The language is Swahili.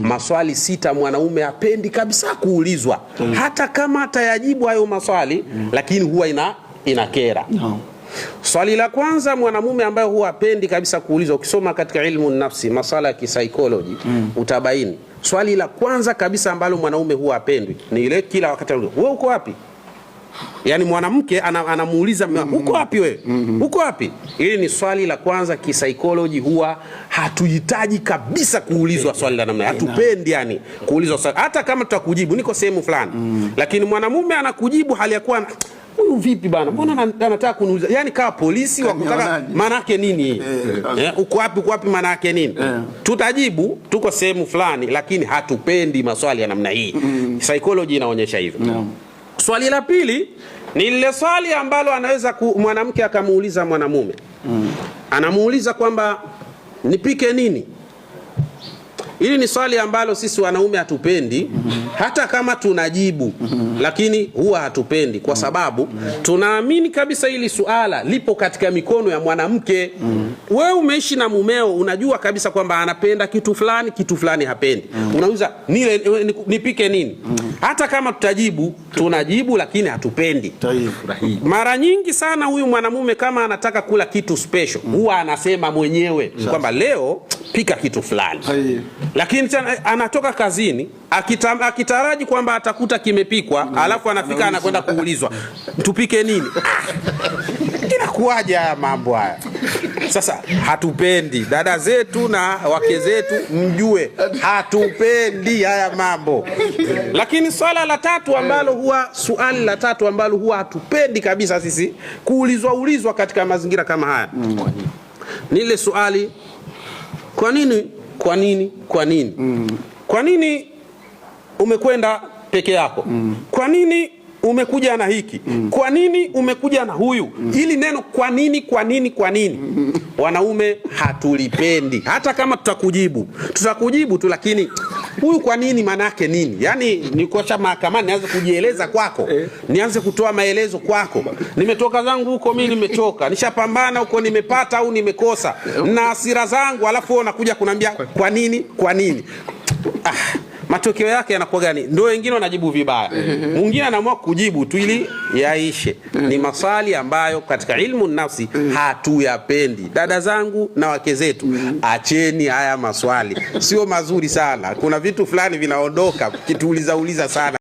Maswali 6 mwanaume hapendi kabisa kuulizwa, hata kama atayajibu hayo maswali, lakini huwa inakera. No. Swali la kwanza mwanamume ambaye huwa hapendi kabisa kuulizwa, ukisoma katika ilmu nafsi, masala ya kisaikolojia, utabaini swali la kwanza kabisa ambalo mwanaume huwa hapendwi ni ile kila wakati anauliza, wewe uko wapi? Yaani mwanamke anamuuliza uko wapi wewe? Uko wapi? Hili ni swali la kwanza kisaikolojia, huwa hatuhitaji kabisa kuulizwa swali la namna hiyo. Hatupendi yani kuulizwa swali, hata kama tutakujibu niko sehemu fulani, lakini mwanamume anakujibu hali ya kuwa huyu vipi bana, mbona anataka kuniuliza? Yani kama polisi wa kutaka, Kanionaje? maana yake nini? Uko wapi, uko wapi, maana yake nini? Tutajibu tuko sehemu fulani, lakini hatupendi maswali ya namna hii. Psychology inaonyesha hivyo. Swali la pili ni lile swali ambalo anaweza mwanamke akamuuliza mwanamume. Anamuuliza kwamba nipike nini? Hili ni swali ambalo sisi wanaume hatupendi, hata kama tunajibu, lakini huwa hatupendi kwa sababu tunaamini kabisa hili suala lipo katika mikono ya mwanamke. Wewe umeishi na mumeo, unajua kabisa kwamba anapenda kitu fulani, kitu fulani hapendi. Unauliza nipike nini? Hata kama tutajibu, tunajibu lakini hatupendi. Mara nyingi sana huyu mwanamume kama anataka kula kitu special, huwa anasema mwenyewe kwamba leo pika kitu fulani. Lakini tena anatoka kazini akitaraji kwamba atakuta kimepikwa, alafu anafika anakwenda kuulizwa tupike nini? Inakuwaje haya mambo haya? Sasa hatupendi, dada zetu na wake zetu mjue hatupendi haya mambo. Lakini swala la tatu ambalo huwa swali la tatu ambalo huwa hatupendi kabisa sisi kuulizwa ulizwa katika mazingira kama haya ni ile swali, kwa nini, kwa nini, kwa nini? Kwa nini umekwenda peke yako? Kwa nini umekuja na hiki? Kwa nini umekuja na huyu? Hili neno kwa nini, kwa nini, kwa nini, wanaume hatulipendi. Hata kama tutakujibu, tutakujibu tu, lakini huyu kwa nini maana yake nini? Yaani nikosha mahakamani nianze kujieleza kwako, nianze kutoa maelezo kwako. Nimetoka zangu huko mimi nimechoka, nishapambana huko, nimepata au nimekosa, na hasira zangu, alafu wewe unakuja kuniambia kwa nini, kwa nini? Matokeo yake yanakuwa gani? Ndio wengine wanajibu vibaya, mwingine anaamua kujibu tu ili yaishe. Ni maswali ambayo katika ilmu nafsi hatuyapendi. Dada zangu na wake zetu, acheni haya maswali, sio mazuri sana. Kuna vitu fulani vinaondoka kituuliza uliza sana.